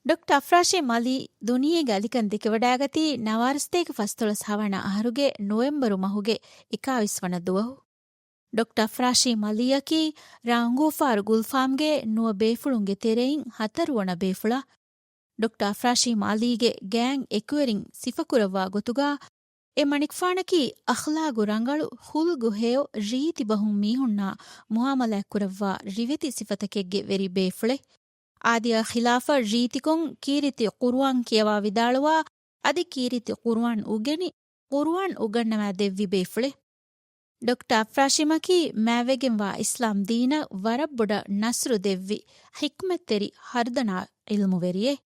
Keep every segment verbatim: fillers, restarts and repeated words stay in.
ޑޮކްޓަރ އަފްރާޝީމް ޢަލީ ދުނިޔޭގެ އަލިކަން ދެކެވަޑައިގަތީ ނަވާރަސަތޭކަ ފަސްދޮޅަސް ހަވަނަ އަހަރުގެ ނޮވެމްބަރު މަހުގެ އެކާވީސް ވަނަ ދުވަހު. ޑޮކްޓަރ އަފްރާޝީމް ޢަލީއަކީ ރ. އުނގޫފާރު ގުލްފާމްގެ ނުވަ ބޭފުޅުންގެ ތެރެއިން ހަތަރުވަނަ ބޭފުޅާ. ޑޮކްޓަރ އަފްރާޝީމް ޢަލީގެ ގާތް އެކުވެރިން ސިފަކުރައްވާ ގޮތުގަ، އެ މަނިކުފާނަކީ އަޚްލާގު ރަނގަޅު، ޚުލްގު ހެޔޮ، ރީތި ބަހުން މީހުންނާ މުޢާމަލާތްކުރައްވާ ރިވެތި ސިފަތަކެއްގެ ވެރި ބޭފުޅެއް. އާދަޔާ ޚިލާފަށް ރީތިކޮށް ކީރިތި ޤުރުއާން ކިޔަވާ ވިދާޅުވާ، އަދި ކީރިތި ޤުރުއާން އުގެނި، ޤުރުއާން އުގަންނަވާ ދެއްވި ބޭފުޅެއް. ޑޮކްޓަރ އަފްރާޝީމަކީ މާތްވެގެންވާ އިސްލާމް ދީނަށް ވަރަށް ބޮޑަށް ނަޞްރު ދެއްވި ޙިކްމަތްތެރި ހަރުދަނާ ޢިލްމުވެރިއެއް.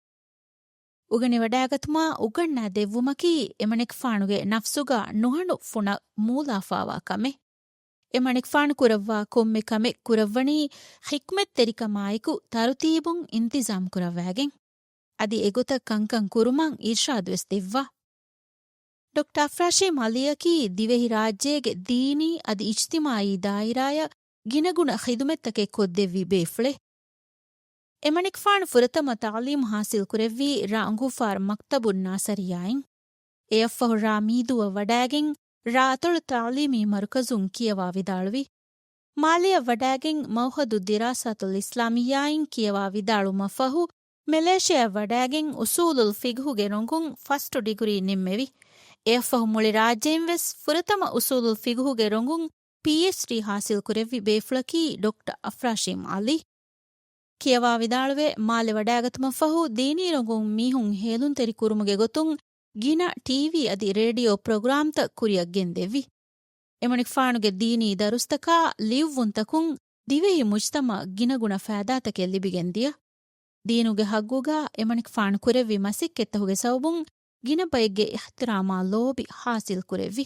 އުގެނިވަޑައިގަތުމާ އުގަންނާ ދެއްވުމަކީ އެމަނިކުފާނުގެ ނަފްސުގަ ނުހަނު ފުނަށް މޫލާފާވާ ކަމެއް. އެމަނިކުފާނު ކުރައްވާ ކޮންމެ ކަމެއް ކުރައްވަނީ ޙިކްމަތްތެރިކަމާއެކު ތަރުތީބުން އިންތިޒާމް ކުރައްވާގެން. އަދި އެގޮތަށް ކަންކަން ކުރުމަށް އިރްޝާދުވެސް ދެއްވާ. ޑޮކްޓަރ އަފްރާޝީމް ޢަލީއަކީ ދިވެހިރާއްޖޭގެ ދީނީ އަދި އިޖްތިމާޢީ ދާއިރާއަށް ގިނަގުނަ ޚިދުމަތްތަކެއް ކޮށްދެއްވި ބޭފުޅެއް. އެމަނިކުފާނު ފުރަތަމަ ތަޢުލީމު ޙާޞިލްކުރެއްވީ ރ. އުނގޫފާރު މަކްތަބުއް ނާޞަރިއްޔާއިން. އެއަށްފަހު ރ. މީދޫއަށް ވަޑައިގެން ރ. އަތޮޅު ތަޢުލީމީ މަރުކަޒުން ކިޔަވާ ވިދާޅުވި. މާލެއަށް ވަޑައިގެން މަޢުހަދު ދިރާސާތުލް އިސްލާމިއްޔާއިން ކިޔަވާ ވިދާޅުވުމަށްފަހު، މެލޭޝިއާއަށް ވަޑައިގެން އުޞޫލުލް ފިޤްހުގެ ރޮނގުން ފަސްޓު ޑިގްރީ ނިންމެވި. އެއަށްފަހު މުޅި ރާއްޖެއިން ވެސް ފުރަތަމަ އުޞޫލުލް ފިޤްހުގެ ރޮނގުން ޕީއެޗްޑީ ޙާޞިލްކުރެއްވި ބޭފުޅަކީ ޑޮކްޓަރ އަފްރާޝީމް ޢަލީ. ކިޔަވާ ވިދާޅުވެ، މާލެ ވަޑައިގަތުމަށްފަހު ދީނީ ރޮނގުން މީހުން ހޭލުންތެރި ކުރުމުގެ ގޮތުން ގިނަ ޓީވީ އަދި ރޭޑިއޯ ޕްރޮގްރާމްތައް ކުރިއަށް ގެންދެވި. އެމަނިކުފާނުގެ ދީނީ ދަރުސްތަކާ ލިޔުއްވުންތަކުން ދިވެހި މުޖްތަމަޢަށް ގިނަގުނަ ފައިދާތަކެއް ލިބިގެންދިޔަ. ދީނުގެ ހައްގުގަ އެމަނިކުފާނު ކުރެއްވި މަސައްކަތްތަކުގެ ސަބަބުން ގިނަ ބައެއްގެ އިޙްތިރާމާ ލޯބި ޙާޞިލް ކުރެއްވި.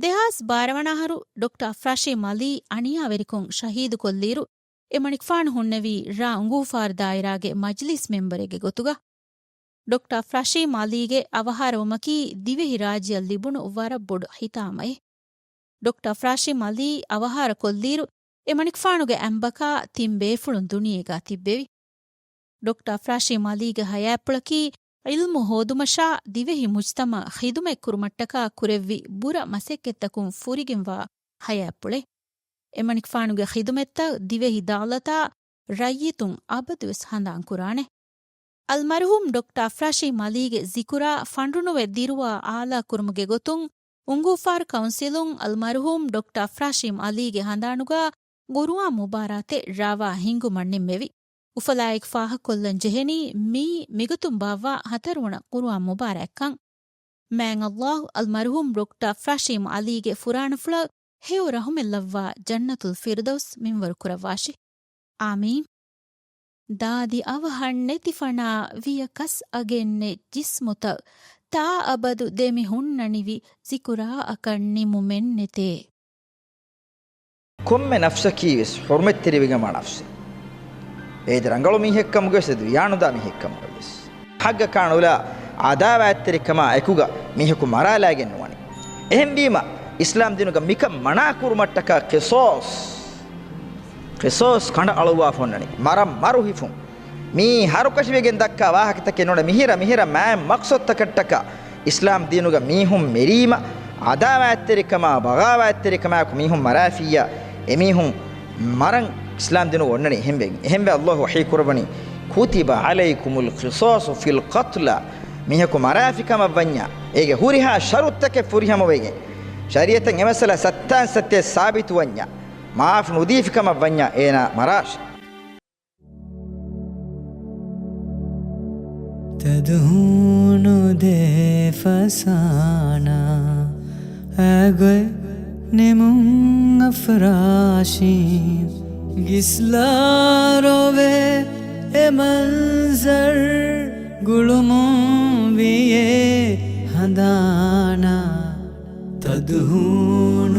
ދެހާސް ބާރަ ވަނަ އަހަރު ޑޮކްޓަރ އަފްރާޝީމް ޢަލީ އަނިޔާވެރިކޮށް ޝަހީދުކޮށްލިއިރު، އެމަނިކުފާނު ހުންނެވީ ރ. އުނގޫފާރު ދާއިރާގެ މަޖިލީސް މެމްބަރެއްގެ ގޮތުގަ. ޑޮކްޓަރ އަފްރާޝީމް ޢަލީގެ އަވަހާރަވުމަކީ ދިވެހި ރާއްޖެއަށް ލިބުނު ވަރަށް ބޮޑު ހިތާމައެއް. ޑޮކްޓަރ އަފްރާޝީމް ޢަލީ އަވަހާރަކޮށްލިއިރު، އެމަނިކުފާނުގެ އަނބަކާ ތިން ބޭފުޅުން ދުނިޔޭގަ ތިއްބެވި. ޑޮކްޓަރ އަފްރާޝީމް ޢަލީގެ ޙަޔާތްޕުޅަކީ ޢިލްމު ހޯދުމަށާ ދިވެހި މުޖްތަމަޢަށް ޚިދުމަތް ކުރުމަށްޓަކާ ކުރެއްވި ބުރަ މަސައްކަތްތަކުން ފުރިގެންވާ ޙަޔާތްޕުޅެއް. އެމަނިކުފާނުގެ ޚިދުމަތްތައް ދިވެހި ދައުލަތާ ރައްޔިތުން އަބަދުވެސް ހަނދާންކުރާނެ. އަލްމަރުޙޫމް ޑޮކްޓަރ އަފްރާޝީމް ޢަލީގެ ޒިކުރާ ފަނޑުނުވެ ދިރުވާ އާލާ ކުރުމުގެ ގޮތުން، އުނގޫފާރު ކައުންސިލުން އަލްމަރުޙޫމް ޑޮކްޓަރ އަފްރާޝީމް ޢަލީގެ ހަނދާނުގަ ޤުރުއާން މުބާރާތެއް ރާވާ ހިންގުމަށް ނިންމެވި. އުފަލާއެކު ފާހަގަކޮށްލަން ޖެހެނީ މިއީ މިގޮތުން ބާއްވާ ހަތަރުވަނަ ޤުރުއާން މުބާރާތްކަން. މާތް ﷲ އަލްމަރުޙޫމް ޑޮކްޓަރ އަފްރާޝީމް ޢަލީގެ ފުރާނަފުޅަށް ހެޔޮ ރަޙުމަތްލައްވާ ޖަންނަތުލް ފިރްދައުސް މިންވަރު ކުރައްވާށި. އާމީން. ދާދި އަވަހަށް ނެތި ފަނާ ވިޔަ ކަސް އަގެއް ނެތް ޖިސްމުތައް، ތާއަބަދު ދެމި ހުންނަނިވި ޒިކުރާއަކަށް ނިމުމެއް ނެތޭ. ކޮންމެ ނަފްސަކީ ވެސް ޙުރުމަތްތެރިވެގެންވާ ނަފްސެއް. އޭދެ ރަނގަޅު މީހެއްކަމުގައި ވެސް އެދެ ވިޔާނުދާ މީހެއްކަމުގައި ވެސް. ޙައްޤަކާ ނުލާ ޢަދާވާތްތެރިކަމާ އެކުގަ މީހަކު މަރާލާގެން ނުވާނެ. އެހެންވީމަ، އިސްލާމް ދީނުގަ މިކަން މަނާ ކުރުމަށްޓަކާ ޤިޞާޞް، ޤިޞާޞް ކަނޑައަޅުއްވާފަ އޮންނަނީ. މަރަށް މަރު ހިފުން. މީ ހަރުކަށިވެގެން ދައްކާ ވާހަކަތަކެއް ނޫން. މިހިރަ މިހިރަ މާތް މަޤްޞަދުތަކަށްޓަކާ އިސްލާމް ދީނުގަ މީހުން މެރީމަ، ޢަދާވާތްތެރިކަމާ، ބަޣާވާތްތެރިކަމާއެކު މީހުން މަރާފިއްޔާ، އެމީހުން މަރަން އިސްލާމް ދީނުގަ އޮންނަނީ އެހެންވެގެން. އެހެންވެ ﷲ ވަޙީ ކުރައްވަނީ، كتب عليكم القصاص في القتلى، މީހަކު މަރާފިކަމަށްވަންޏާ، އޭގެ ހުރިހާ ޝަރުޠުތަކެއް ފުރިހަމަވެގެން، ޝަރީޢަތަށް އެ މައްސަލަ ސައްތާން ސައްތޭ ސާބިތުވަންޏާ، މާފު ނުދީފިކަމަށްވަންޏާ އޭނާ މަރާށި. ތަދުހޫނު ދޭ ފަސާނާ އަގޮތް ނިމުން އަފްރާޝީމް ގިސްލާ ރޮވޭ އެ މަންޒަރު ގުޅުމުން ވިޔޭ ހަނދާނާ. ތަދުހޫނު